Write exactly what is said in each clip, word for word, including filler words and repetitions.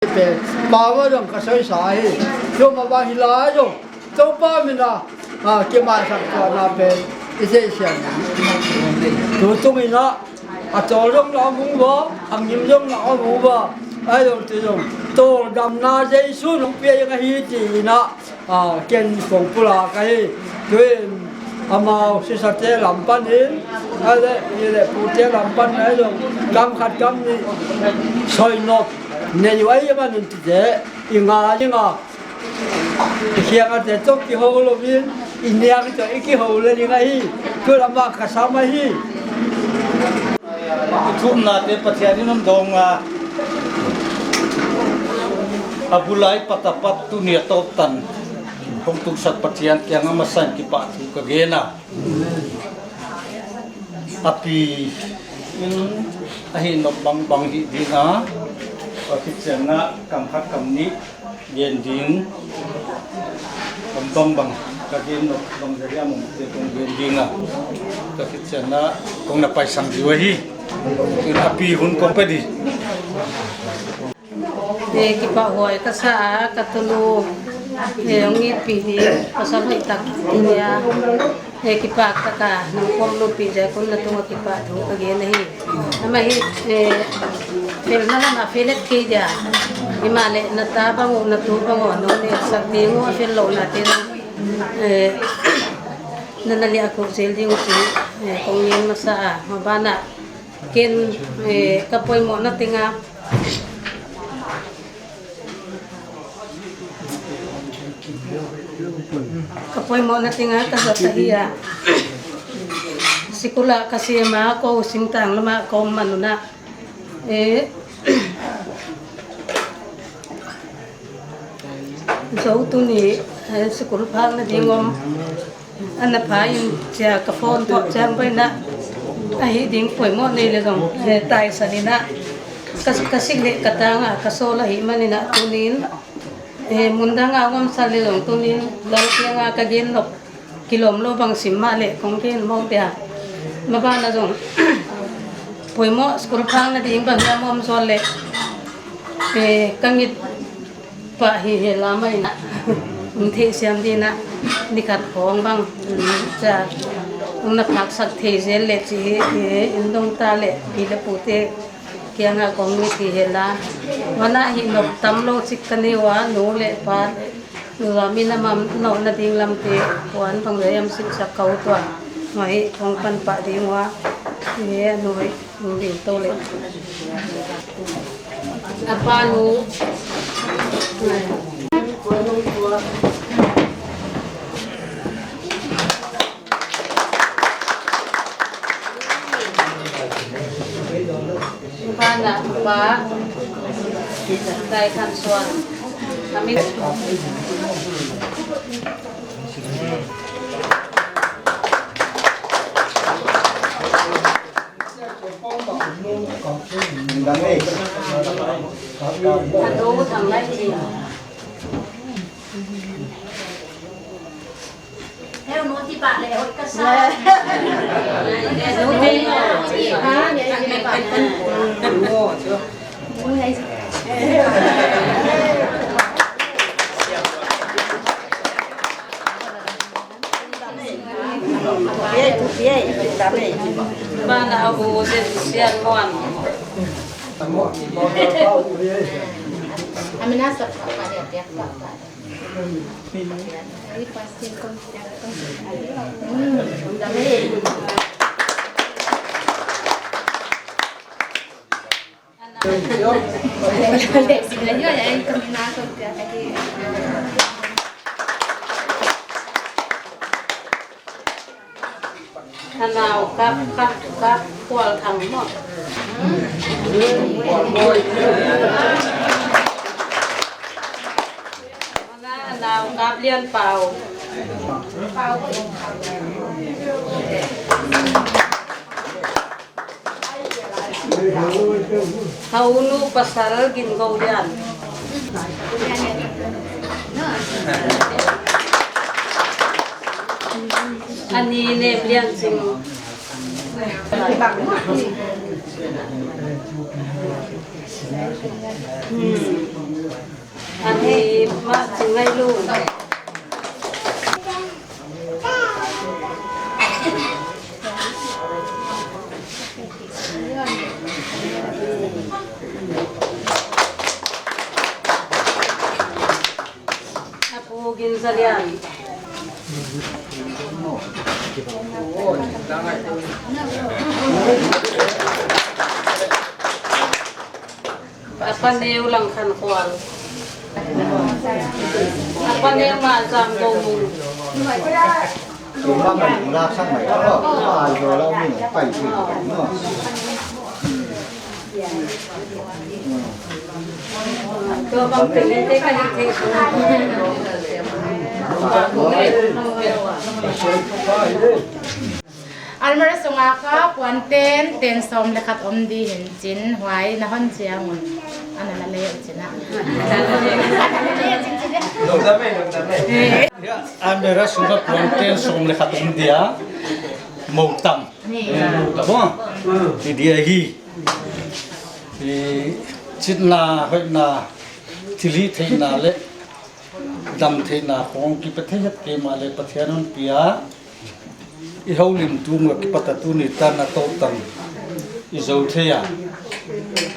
Pen, power dong ka soi sa hi. Chu mah bang hi lai dong. Toupa min a, ah, kimaisak tuahna pen, i theihsiam. Tutung in a, a tawl dong la mu ba, a ngim dong la mu ba. Ai dong tu dong. Tawldamna Jesu nung pia yang hi ti in a, ah, ken kong pulak ahi. Tuin, amau sisate lam panin, ai leh, i leh pute lam pan ai dong. Kam khat kam nih, soi nop. Nei uai manin tite, i nga, i nga. I khiang a te toh kihou lou in, i niang toh i kihou lel ding ahi, tu lam ah ka sam ahi. I thumna te Pathian in hon dawng a, a bulai pat a pat tuni a tawp tan hong tuksak Pathian kiang a masa in kipahthu ka gen a. A pi in a hih nop bangbang hih ding a, a kichianna kam khat kam nih gen ding, kam bangbang ka gen nop bang zah hiam om te kong gen ding a, ka kichianna kong na paisang diu ahi. Tuin a pi hun kong pe di. Eh, kipahhuai ka sa a, ka tunu, eh, hong itpih di, pasal hoihtak hi a, eh, kipak tak a, nang kong lutpih ziak un na tung a kipahthu ka gen ahi. Amah hi, eh, felna lam a felet kei dia. Himahleh na ta bang uh, na tu bang uh, nang nehsak ding uh, a fel louhna te, eh, na na liah kuk zel ding uh chih, eh, kong ngen masa a, maban ah. Ken, eh, ka poimohna teng a, ka poimohna teng a ka zat ahi a. Sikul ah ka sem a, kou singtang lam ah ka om man un a. Eh, Zo tuni, eh, sikul phakna ding om. Ana pha in chia ka phone toh chiang pai na. A hih ding poimoh nei leh zong, eh, taisan in a. Ka, ka sik leh ka tang a, ka sawl ahih man in a tunin. Eh, mun dang a om sa leh zong tunin, Lal kiang a ka gen nop. Kilawm lou bang sim mahleh kong gen mawk dia. Maban ah zong. Poimoh sikul phakna ding bang hiam om zual leh. Eh, ka ngit pah hi hel a mai na. Hong theihsiam ding a. Ni khat khong bang. Cha. Hong na phaksak thei zel leh chih hi, eh, in dong ta leh. Pi leh pute kiang a kong ngit hi hel a. Huan ah hih nop tam lou chik ka nei ua, nu leh pa leh. Nula mi na mam nop na ding lam te, puan bang leh yam sim sak kau tua. Ngai, kong pan pah ding ua. Nge, nui, nui ding to leh. A pa nu. Bana pa Dai Khan Suan. Amin. Hello, nu ti ba le hoi ka sa. Nu ti. Bana abu zen sian muan. Amina sa pa dia dia pa pa. Anau kap, kap, kap, kual thang mo. Anau kap lian pau. Haunu pasal gin go lian. Ani nem lian sing. Ani ma chu ngai lu. Apu Gin Zalian. Apa Neu Langkhankhual. Apa Neu Mazang Gomung. Almera sunga kha puan ten, ten sawm leh khat om di hi'n chin, huai na hon chiang un. Ana la leh chin a. Almera sunga puan ten sawm leh khat om dia. Mou tam. Mou tam. Ti dia hi. I chitna, hoihna, thilhihtheihna leh damtheihna khong kipe thei het kei mahleh Pathian hon pia. I houlimtu mah kipat a tuni tan a tou tan i zou thei a.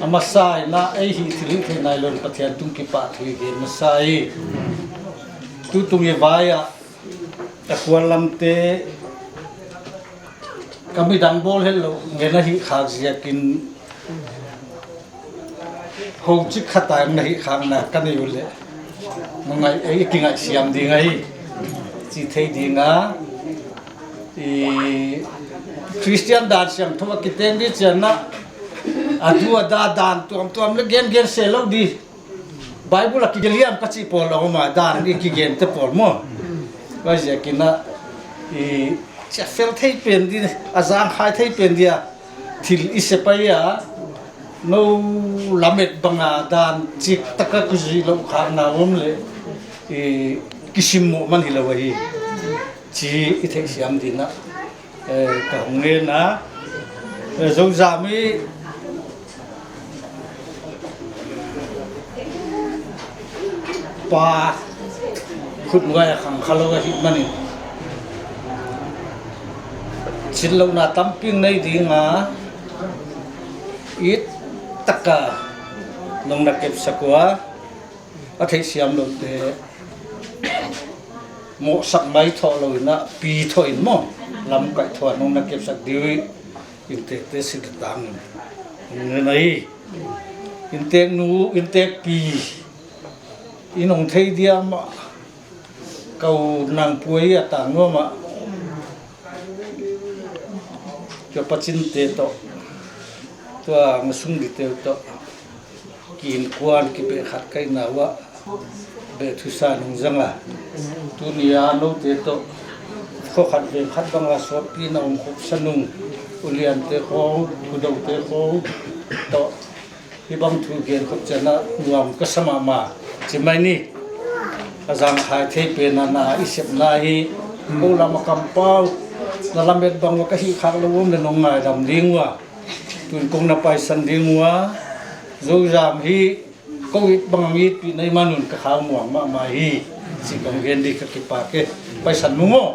A masa in ei hih thilhihtheihna i lon Pathian tung kipahthu i gen masa hi. Tutung i vai a, a kual lamte, ka midang bawl het lou ngen ahih khak ziakin, hou chik khat a na hih khakna ka nei uleh, na ngai, ei kingaihsiam ding ahi, chi thei ding a. I Christian dan siangthou a kiteng di chiang a, a du a da dan tuamtuam leh gengen se lou di. Bible a kigelh hiam ka chih pawl a om a, dan i kigente pawl maw. Huaiziakin a, i, chia fel thei pen di, a zangkhai thei pen dia, thil i sep ahi a, nou lamet bang a dan chik taka kizui lou khakna om leh, i, kisim moh man hilou ahi. Chi i theihsiam ding a. Eh, ka hong ngen a, eh, Zozam i pa khut nuai a khang kha lou ahihmanin, chitlouhna tampi nei ding a, it taka nong na kepsak ua, a theihsiam loute mohsak mai thoh lou in a, pi thoh in maw, lamkaih thoh a nong na kepsak di uh, inntekte sil tang in. Ngen ahi. Inntek nu, inntek pi, i nong thei diam a, kau nang puai a tang nuam a. Tua pachinte toh, tua ngasung dite toh, kiinkuan kibeh khat ka hihna uah, beh thusa nong zang a. Tuni a noute toh, kho khat veng khat bang a suapina om khop sa nung, uliante khong, thudoute khong toh, hibang thu gen khop chiang a nuam ka sa mahmah. Chi mai ni, a zangkhai thei pen a na i sepna hi, kou lam a kampau, na lamet bang ua ka hih khak lou om leh nong ngaidam ding ua. Tun kong na paisan ding ua, Zozam hi, kou it bang it pi nei man un ka khau muang mahmah hi, chi kong gen di ka kipak e, paisan nung aw.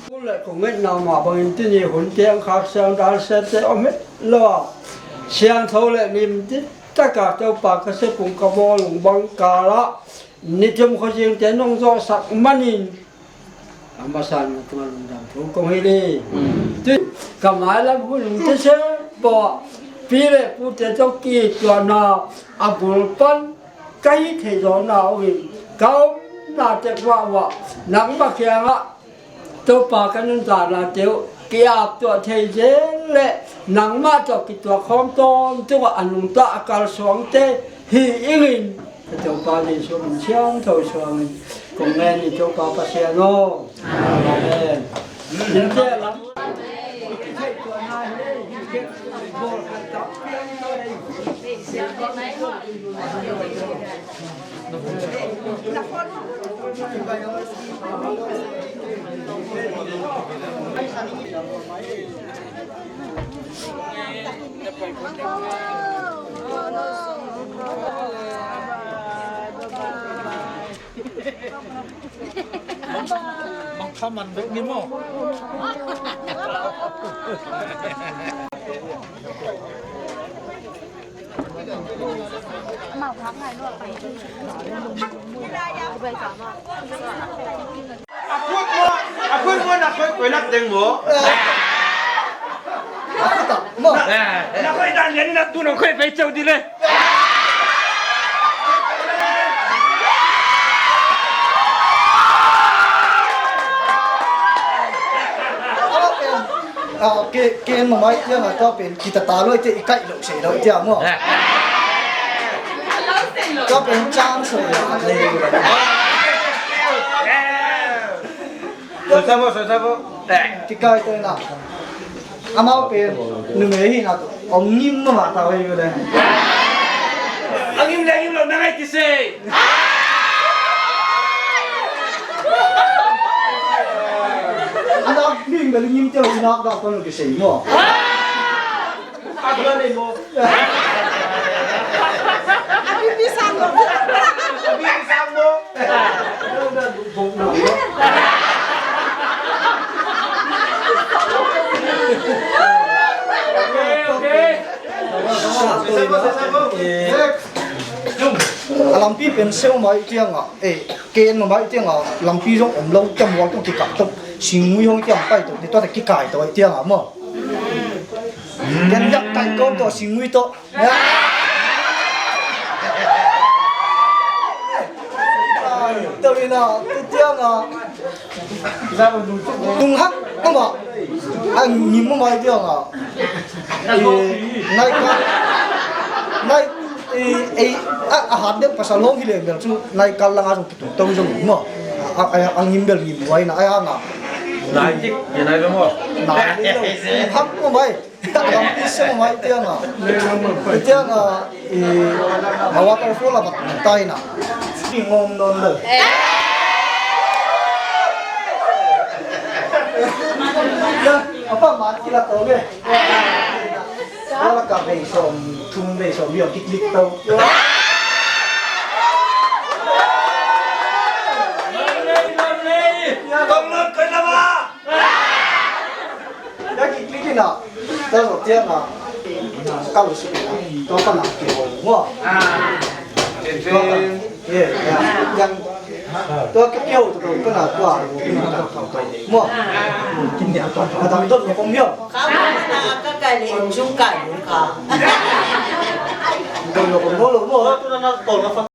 Kou leh kou ngetna mah bangin tuni hun teng khak siang dal sete om het lou a. Siangthou leh lim dit taka Toupa ka sepum ka bawlung bang kal a, ni thum khozingte nong zohsak manin, a masa in na tungah lungdam thu kong hilh e. Tui, ka mailam hun te se, pi leh pute toh kituahna a bul pan, ka hih theih zawhna uh in, ka omna tek uah uah, nangmah kiangah, Toupa ka nuntakna te uh, ki-ap tuah thei zel leh, nangmah toh kituak khawm tawntung a nungta a kalsuante, hi ing in, ka Toupa Jesu min siangthou suangin, kong ngen hi Toupa Pasian aw. Amen. Amen. Bang kha man deuh ni maw. A phut maw, a phut maw, na khoi koi lak deng maw. A phut ah, maw. Na khoi dan lian in a tu nong khoi pei chau di le. Ah, ke, ke en mahmah chiang a tua pen, kita ta lou te i kai lou sei lou chiang maw. Tua pen chance lou. Soi sa maw, soi sa maw. Kikai te na. Amau pen, numei hihna toh, hong ngim mahmah ta ve le. A ngim le ngim lou na ngai kisei. Ana ngim bel ngim te, i nak dak kon kisei maw. A kua ni maw. A pipi sang lou. A pipi sang lou. A lampi pen seuh mai chiang a, eh, ke en mahmah chiang a, lampi zong om lou, kiam wal tu kikap tu, singngui hong kiam pai tu, ni tu ta kikai tu chiang a maw. Ken yak kai kon tu singngui tu. Tawina, tu chiang a. Tung hak, mama. A ngim mama chiang a. Eh, nai ka. Nai, eh, eh, a, a hat deuh pasal hong hi leng bel chu nai kal lang a zong kitung tou zong maw. A, a, a ngim bel ngim huai na, a, a nga. Nai tik, ye nai lo maw. Nai lo. Tung hak mama. Lampi seuh mai chiang a. Chiang a, i, a waterfall a bak tai na. Ngom non le. Ya, apa mat kila to be. Wala ka bei som, thum bei som, yo kiklik to. Ya, tong lo ko na ba. Ya kiklik in a, ta zo chiang a, ka lo suk in a, tua ka nak ki hol maw. Ah. Tua ka, ye, ya, yang, tua ka ki hol tu ka na tua, maw. A dang dot na kom hiam. Ka ma na ka ka le chung ka lu ka. Dot na kom lo maw.